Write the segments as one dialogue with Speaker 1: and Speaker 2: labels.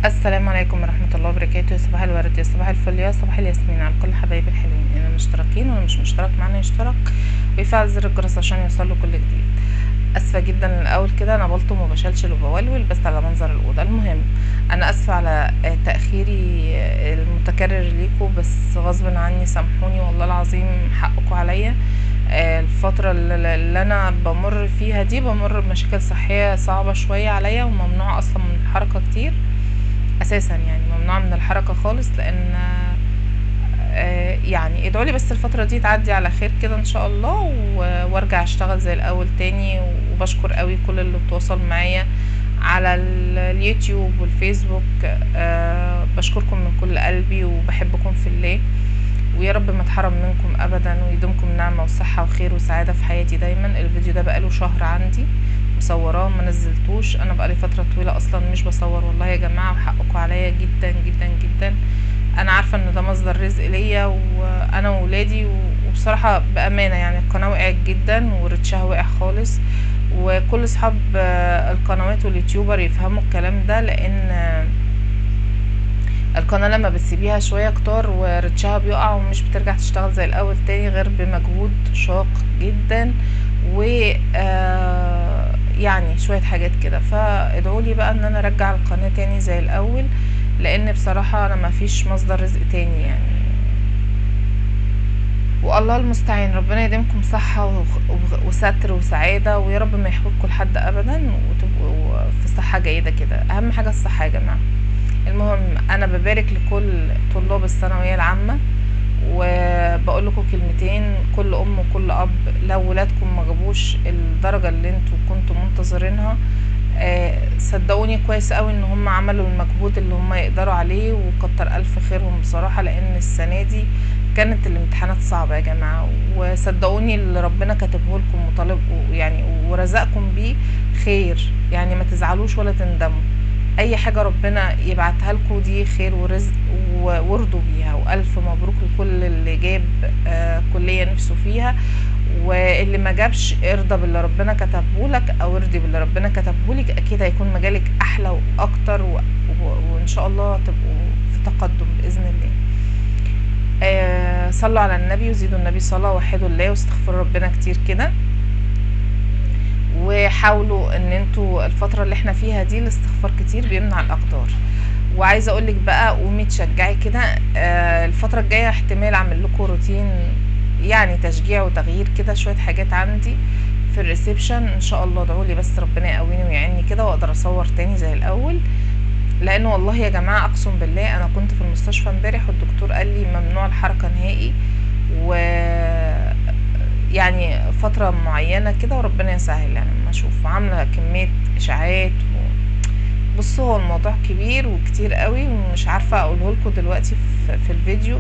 Speaker 1: السلام عليكم ورحمة الله وبركاته. صباح الورد، يا صباح الفل، يا صباح الياسمين على كل حبايبي الحلوين اللي مشتركين واللي مش مشترك معانا يشترك ويفعل زر الجرس عشان يوصله كل جديد. اسفة جدا الاول كده انا بلطم وبشلشل وبولول بس على منظر الاوضة. المهم انا اسفة على تأخيري المتكرر ليكم، بس غصب عني سامحوني والله العظيم، حقكم عليا. الفترة اللي انا بمر فيها دي بمر بمشاكل صحية صعبة شوية عليا، وممنوعة اصلا من الحركة كتير اساسا، يعني ممنوعة من الحركة خالص، لان يعني ادعولي بس الفترة دي تعدي على خير كده ان شاء الله، وارجع اشتغل زي الاول تاني. وبشكر قوي كل اللي بتواصل معايا على اليوتيوب والفيسبوك، بشكركم من كل قلبي وبحبكم في الله، ويا رب ما اتحرم منكم ابدا، ويدومكم نعمة وصحة وخير وسعادة في حياتي دايما. الفيديو ده بقاله شهر عندي مصوراه ما نزلتوش، انا بقالي فترة طويلة اصلا مش بصور والله يا جماعة، وحقكم عليا جدا جدا جدا. انا عارفة ان ده مصدر رزق ليا وانا وولادي، وبصراحة بأمانة يعني القناة وقعت جدا وريتشها وقع خالص، وكل اصحاب القنوات واليوتيوبر يفهموا الكلام ده، لان القناة لما بتسيبيها شوية كتار وريتشها بيقع ومش بترجع تشتغل زي الاول تاني غير بمجهود شاق جدا، و يعني شوية حاجات كده. فادعولي بقى ان انا ارجع القناة تاني زي الاول، لان بصراحة انا ما فيش مصدر رزق تاني يعني، والله المستعان. ربنا يديمكم صحة وستر وسعادة، ويا رب ما يحوجكم لحد ابدا، وتبقوا في صحة جيدة كده، اهم حاجة الصحة يا جماعة. المهم انا ببارك لكل طلاب الثانوية العامة، وبقول لكم كلمتين، كل ام وكل اب لو ولادكم ما جابوش الدرجة اللي انتوا كنتوا منتظرينها، صدقوني كويس قوي ان هم عملوا المجهود اللي هم يقدروا عليه، وكتر الف خيرهم بصراحة، لان السنة دي كانت الامتحانات صعبة يا جماعة، وصدقوني اللي ربنا كاتبه لكم وطالب يعني ورزقكم بيه خير، يعني ما تزعلوش ولا تندموا، اي حاجة ربنا يبعتها لكم دي خير ورزق وارضوا بيها. والف مبروك لكل اللي جاب كلية نفسه فيها، واللي ما جابش ارضى باللي ربنا كتبه لك او ارضي باللي ربنا كتبه لك، اكيد هيكون مجالك احلى واكتر، وان شاء الله تبقوا في تقدم باذن الله. صلوا على النبي وزيدوا النبي صلاة، وحدوا الله واستغفروا ربنا كتير كده، وحاولوا ان انتوا الفترة اللي احنا فيها دي الاستغفار كتير بيمنع الاقدار. وعايزة اقولك بقى قومي تشجعي كده، الفترة الجاية احتمال اعمل لكم روتين يعني تشجيع وتغيير كده شوية حاجات عندي في ال reception ان شاء الله. ادعولي بس ربنا يقويني ويعيني كده واقدر اصور تاني زي الاول، لان والله يا جماعة اقسم بالله انا كنت في المستشفى امبارح والدكتور قال لي ممنوع الحركة نهائي، و يعني فترة معينة كده، وربنا يسهل يعني ما اشوف. عاملة كمية اشاعات بصوا هو الموضوع كبير وكتير قوي ومش عارفة اقوله لكم دلوقتي في الفيديو،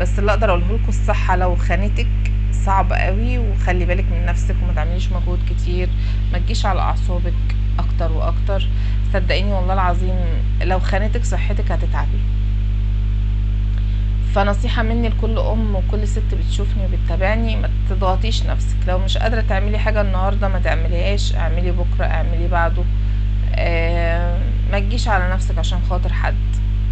Speaker 1: بس اللي اقدر اقوله لكم الصحة لو خانتك صعب قوي، وخلي بالك من نفسك وما تعمليش مجهود كتير، ما تجيش على اعصابك اكتر واكتر، صدقيني والله العظيم لو خانتك صحتك هتتعبي. فنصيحة مني لكل ام وكل ست بتشوفني وبتتابعني، ما تضغطيش نفسك، لو مش قادرة تعملي حاجة النهاردة ما تعمليهاش، اعملي بكرة، اعملي بعده، ما تجيش على نفسك عشان خاطر حد.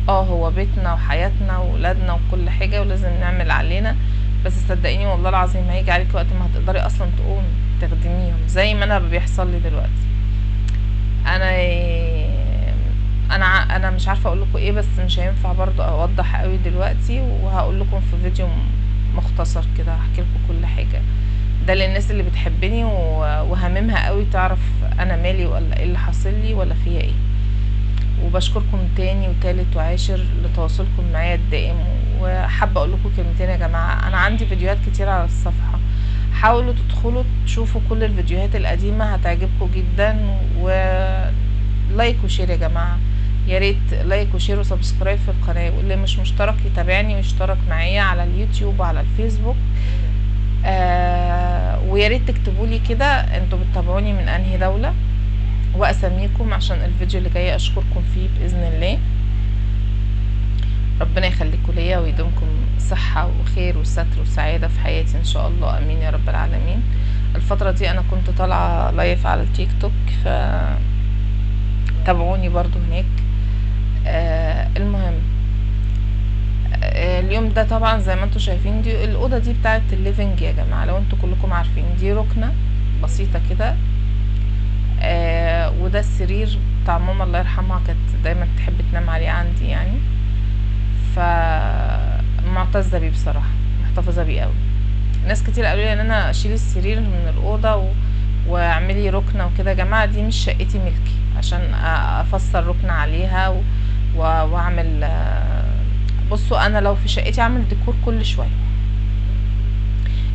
Speaker 1: هو بيتنا وحياتنا وولادنا وكل حاجة ولازم نعمل علينا، بس صدقيني والله العظيم هيجي عليك وقت ما هتقدري اصلا تقومي تخدميهم زي ما انا بيحصل لي دلوقتي. انا مش عارفه اقول لكم ايه، بس مش هينفع برضو اوضح قوي دلوقتي، وهقول لكم في فيديو مختصر كده هحكي لكم كل حاجه. ده للناس اللي بتحبني وهممها قوي تعرف انا مالي ولا ايه اللي حاصل لي ولا فيها ايه. وبشكركم تاني وتالت وعاشر لتواصلكم معايا الدائم. وحابه اقول لكم كلمتين يا جماعه، انا عندي فيديوهات كتير على الصفحه، حاولوا تدخلوا تشوفوا كل الفيديوهات القديمه هتعجبكم جدا. و like و share يا جماعه، يا ريت like و share و subscribe في القناه، واللي مش مشترك يتابعني ويشترك معايا على اليوتيوب وعلى الفيسبوك. ويا ريت تكتبوا لي كده انتوا بتتابعوني من انهي دوله واساميكم عشان الفيديو اللي جاي اشكركم فيه باذن الله. ربنا يخليكم ليا ويدومكم صحة وخير وستر وسعادة في حياتي ان شاء الله، امين يا رب العالمين. الفترة دي انا كنت طالعة live على التيك توك، فتابعوني برضو هناك. اليوم ده طبعا زي ما انتم شايفين دي الاوضة دي بتاعه ال living يا جماعة، لو انتم كلكم عارفين دي ركنه بسيطة كده. وده السرير بتاع ماما الله يرحمها، كانت دايما تحب تنام عليه عندي يعني، فمعتزه بيه بصراحة، محتفظة بيه قوي. ناس كتير قالوا لي ان انا اشيل السرير من الاوضة واعملي ركنه وكده. يا جماعة دي مش شقتي ملكي عشان افصل ركنه عليها واعمل. بصوا انا لو في شقتي اعمل ديكور كل شوية.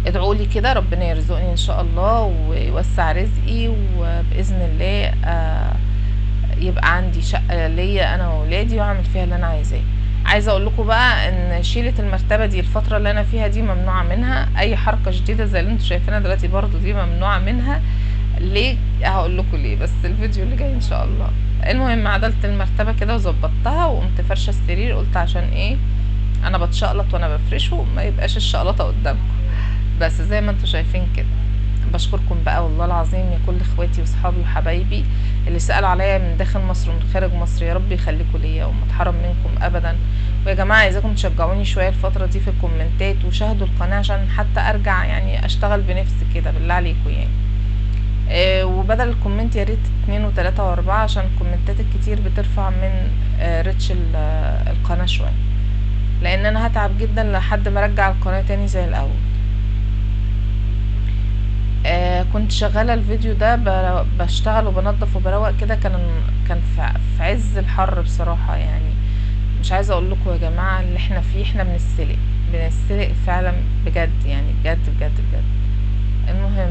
Speaker 1: ادعوا لي كده ربنا يرزقني ان شاء الله ويوسع رزقي، وباذن الله يبقى عندي شقه ليا انا واولادي واعمل فيها اللي انا عايزاه. عايزه اقول لكم بقى ان شيله المرتبة دي الفترة اللي انا فيها دي ممنوعة منها، اي حركة شديدة زي اللي انتوا شايفينها دلوقتي برضو دي ممنوعة منها. ليه؟ هقول لكم ليه بس الفيديو اللي جاي ان شاء الله. المهم عدلت المرتبة كده وظبطتها وقمت فرشه السرير، قلت عشان ايه انا بتشقلط وانا بفرشه ما يبقاش الشقلطه قدامكم، بس زي ما انتوا شايفين كده. بشكركم بقى والله العظيم يا كل اخواتي واصحابي وحبايبي اللي سألوا عليا من داخل مصر ومن خارج مصر، يا رب يخليكم ليا وما اتحرم منكم ابدا. ويا جماعة عايزاكم تشجعوني شوية الفترة دي في الكومنتات، وشاهدوا القناة عشان حتى ارجع يعني اشتغل بنفسي كده بالله عليكم يعني. وبدل ال comment يا ريت 2 و3 و4 عشان الكومنتات الكتير بترفع من reach القناة شوية، لان انا هتعب جدا لحد ما ارجع القناة تاني زي الاول. كنت شغالة الفيديو ده بشتغل وبنضف وبروق كده، كان في عز الحر بصراحة يعني. مش عايزه اقول لكم يا جماعة اللي احنا فيه، احنا بنسلق فعلا بجد يعني، بجد بجد بجد. المهم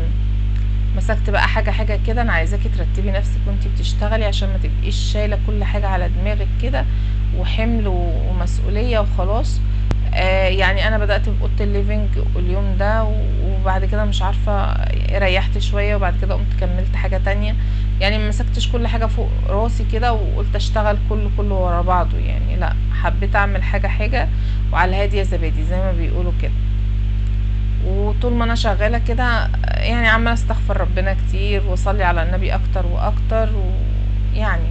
Speaker 1: مسكت بقى حاجة حاجة كده. انا عايزاكي ترتبي نفسك وانتي بتشتغلي عشان ما تبقيش شايله كل حاجة على دماغك كده وحمل ومسؤولية وخلاص. يعني انا بدأت بأوضة ال living اليوم ده، وبعد كده مش عارفة ريحت شوية، وبعد كده قمت كملت حاجة تانية يعني. ما مسكتش كل حاجة فوق راسي كده وقلت اشتغل كله ورا بعضه يعني، لا حبيت اعمل حاجة حاجة وعلى الهادي يا زبادي زي ما بيقولوا كده. وطول ما انا شغالة كده يعني عمالة استغفر ربنا كتير واصلي على النبي اكتر واكتر، ويعني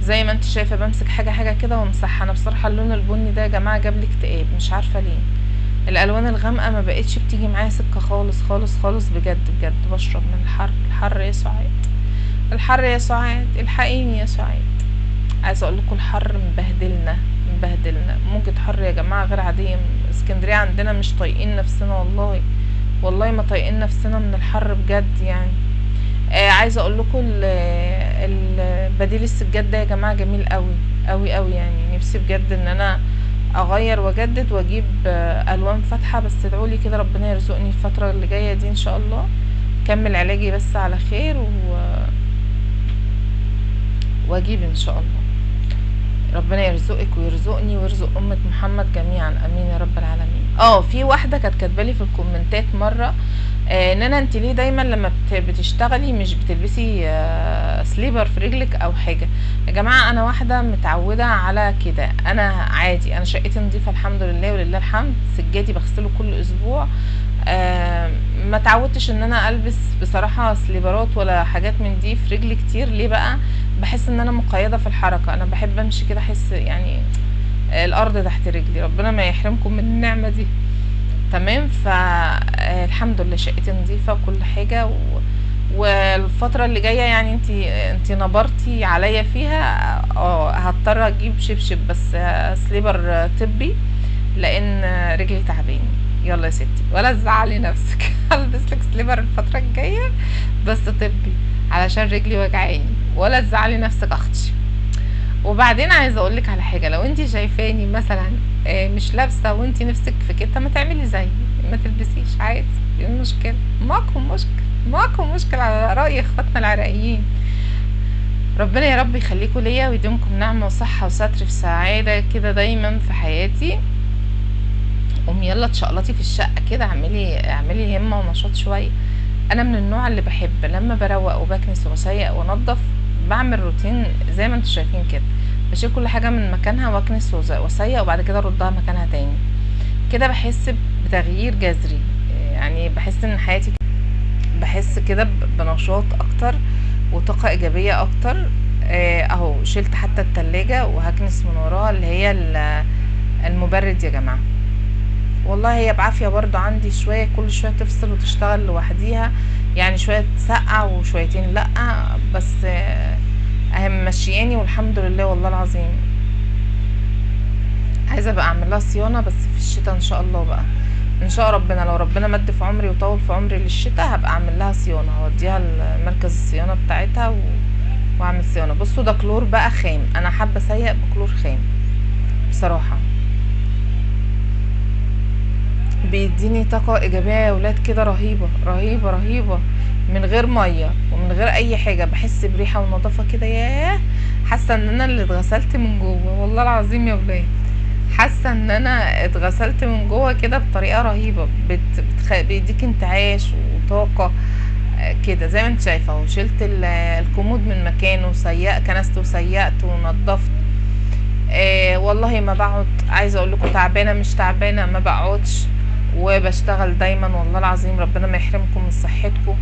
Speaker 1: زي ما انت شايفه بمسك حاجة حاجة كده وامسحها. انا بصراحة اللون البني ده يا جماعة جاب لي اكتئاب مش عارفه ليه. الالوان الغامقه ما بقتش بتيجي معايا سكة خالص خالص خالص بجد بجد. بشرب من الحر، الحر يا سعاد، الحر يا سعاد، الحقيني يا سعاد. عايزه اقول لكم الحر مبهدلنا مبهدلنا، موجة حر يا جماعة غير عادية. اسكندرية عندنا مش طايقين نفسنا والله، والله ما طايقين نفسنا من الحر بجد يعني. عايزه اقول لكم بديل السجاد ده يا جماعة جميل قوي قوي قوي يعني. نفسي بجد ان انا اغير واجدد واجيب الوان فاتحة، بس ادعولي كده ربنا يرزقني الفترة اللي جاية دي ان شاء الله، كمل علاجي بس على خير واجيب ان شاء الله. ربنا يرزقك ويرزقني ويرزق امه محمد جميعا، امين يا رب العالمين. في واحدة كانت كاتبالي في الكومنتات مرة نانا انت ليه دايما لما بتشتغلي مش بتلبسي slipper في رجلك او حاجة؟ يا جماعة انا واحدة متعوده على كده، انا عادي، انا شقتي نظيفة الحمد لله ولله الحمد، سجادي بغسله كل اسبوع. ما تعودتش ان انا البس بصراحة سليبرات ولا حاجات من دي في رجلي كتير. ليه بقى؟ بحس ان انا مقيده في الحركة، انا بحب امشي كده، احس يعني الارض تحت رجلي. ربنا ما يحرمكم من النعمة دي. تمام. فالحمد لله شقتي نظيفة وكل حاجة، والفترة اللي جاية يعني انتي نبرتي عليا فيها، هضطر اجيب شبشب بس slipper طبي لان رجلي تعباني. يلا يا ستي ولا تزعلي نفسك، هلبس لك slipper الفترة الجاية بس طبي علشان رجلي وجعاني، ولا تزعلي نفسك اختي. وبعدين عايزه اقولك على حاجة، لو انتي شايفاني مثلا مش لابسه وانتي نفسك في كده، ما تعملي زيي، ما تلبسيش عادي، ايه المشكلة؟ ماكو مشكلة، ماكو مشكلة على راي اخواتنا العراقيين. ربنا يا رب يخليكم ليا ويديمكم نعمه وصحة وستر في سعادة كده دايما في حياتي. قومي يلا تشقلطي في الشقة كده، اعملي همه ونشاط شوية. انا من النوع اللي بحب لما بروق وبكنس وبسيق وانضف بعمل روتين زي ما انتم شايفين كده، بشيل كل حاجة من مكانها واكنس واسيق وبعد كده اردها مكانها تاني كده. بحس بتغيير جذري يعني، بحس ان حياتي، بحس كده بنشاط اكتر وطاقة ايجابية اكتر. اهو شلت حتى التلاجة وهكنس من وراها اللي هي المبرد يا جماعة. والله هي بعافية برضو عندي شوية، كل شوية تفصل وتشتغل لوحديها، يعني شوية تسقع وشويتين لأ، بس اهي ماشياني والحمد لله والله العظيم. عايزة بقى اعمل لها صيانة بس في الشتاء ان شاء الله بقى، ان شاء ربنا لو ربنا مد في عمري وطول في عمري للشتاء هبقى اعمل لها صيانة، هوديها لمركز الصيانة بتاعتها واعمل صيانة. بصوا ده كلور بقى خام، انا حابة اسيق بكلور خام بصراحة، بيديني طاقة ايجابية يا ولاد كده رهيبة رهيبة رهيبة، من غير مية ومن غير اي حاجة، بحس بريحة ونظافة كده، ياه حاسة ان انا اللي اتغسلت من جوه والله العظيم يا ولاد، حاسة ان انا اتغسلت من جوه كده بطريقة رهيبة، بيديك انتعاش وطاقة كده زي ما انت شايفة اهو. شلت الكومود من مكانه، كنست وسيقت ونضفت. والله ما بقعد، عايزة اقول لكم تعبانة مش تعبانة ما بقعدش، وبشتغل دايما والله العظيم. ربنا ما يحرمكم من صحتكم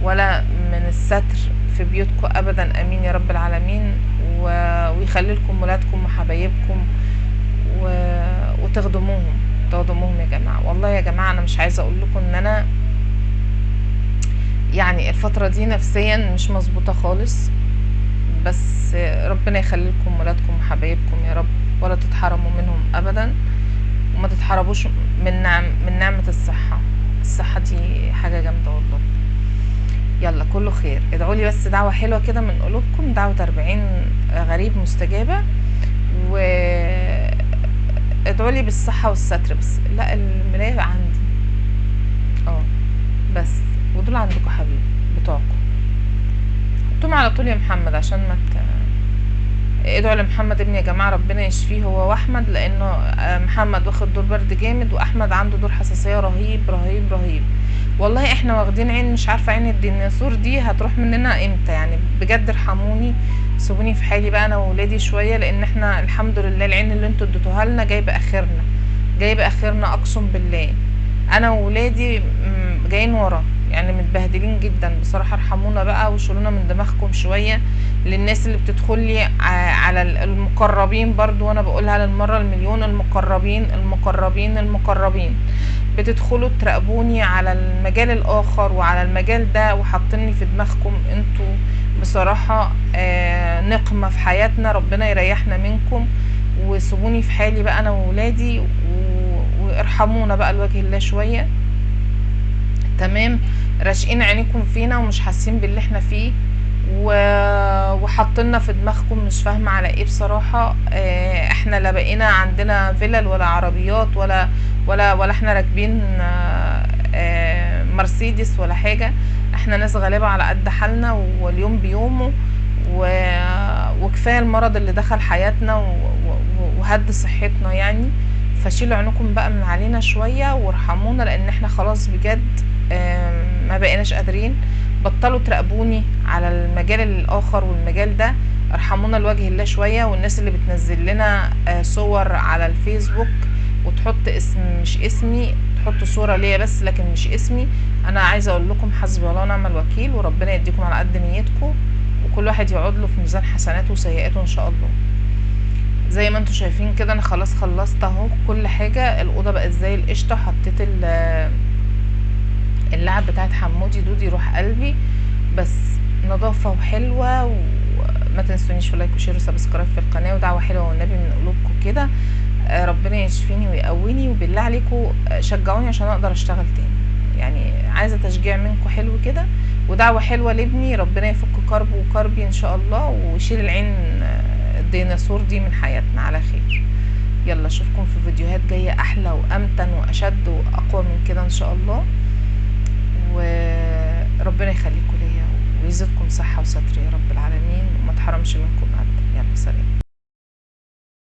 Speaker 1: ولا من الستر في بيوتكم ابدا، امين يا رب العالمين، ويخلي لكم ولادكم وحبايبكم وتخدموهم، تخدموهم يا جماعة. والله يا جماعة انا مش عايزة اقول لكم ان انا يعني الفترة دي نفسيا مش مظبوطة خالص، بس ربنا يخلي لكم ولادكم وحبايبكم يا رب، ولا تتحرموا منهم ابدا، وما تتحرموش من نعمة الصحة. الصحة دي حاجة جامدة والله. يلا كله خير، ادعوا لي بس دعوة حلوة كده من قلوبكم، دعوة 40 غريب مستجابة، و ادعوا لي بالصحة والستر بس. لا الملاية عندي بس، ودول عندكم حبيبي بتوعكم، حطهم على طول يا محمد عشان ما ادعوا لمحمد ابني يا جماعة ربنا يشفيه هو واحمد، لانه محمد واخد دور برد جامد، واحمد عنده دور حساسية رهيب رهيب رهيب. والله احنا واخدين عين مش عارفة عين الديناصور دي هتروح مننا امتى يعني، بجد ارحموني سيبوني في حالي بقى انا وولادي شوية، لان احنا الحمد لله العين اللي انتوا اديتوها لنا جايبة اخرنا، جايبة اخرنا اقسم بالله. انا وولادي جايين ورا يعني متبهدلين جدا بصراحة. ارحمونا بقى وشيلونا من دماغكم شوية. للناس اللي بتدخل لي على المقربين برضو، وانا بقولها للمرة المليون، المقربين المقربين المقربين بتدخلوا تراقبوني على المجال الاخر وعلى المجال ده، وحاطيني في دماغكم انتوا بصراحة نقمة في حياتنا. ربنا يريحنا منكم وسيبوني في حالي بقى انا وولادي، وارحمونا بقى لوجه الله شوية. تمام، راشقين عينيكم فينا ومش حاسين باللي احنا فيه، وحاطيننا في دماغكم مش فاهمة على ايه بصراحة. احنا لا بقينا عندنا فيلل ولا عربيات ولا ولا ولا احنا راكبين مرسيدس ولا حاجة، احنا ناس غلابة على قد حالنا واليوم بيومه، وكفاية المرض اللي دخل حياتنا وهد صحتنا يعني. فشيلوا عينكم بقى من علينا شوية وارحمونا، لان احنا خلاص بجد ما بقيناش قادرين. بطلوا تراقبوني على المجال الاخر والمجال ده، ارحمونا لوجه الله شوية. والناس اللي بتنزل لنا صور على الفيسبوك وتحط اسم مش اسمي، تحط صورة ليا بس لكن مش اسمي، انا عايزة اقول لكم حسبي الله ونعم الوكيل، وربنا يديكم على قد نيتكم، وكل واحد يقعد له في ميزان حسناته وسيئاته ان شاء الله. زي ما انتم شايفين كده انا خلاص خلصت اهو كل حاجة، الاوضة بقت زي القشطة. حطيت اللعب بتاعت حمودي دودي روح قلبي، بس نظافة وحلوة. وما تنسونيش في like و share و subscribe في القناة، ودعوة حلوة والنبي من قلوبكم كده. ربنا يشفيني ويقويني، وبالله عليكم شجعوني عشان اقدر اشتغل تاني، يعني عايزة تشجيع منكم حلو كده، ودعوة حلوة لابني ربنا يفك كربه وكربي ان شاء الله، ويشيل العين الديناصور دي من حياتنا على خير. يلا اشوفكم في فيديوهات جاية احلى وامتن واشد واقوى من كده ان شاء الله، وربنا يخليكم ليا ويزيدكم صحة وستر يا رب العالمين، وما تحرمش منكم ابدا. يلا سلام.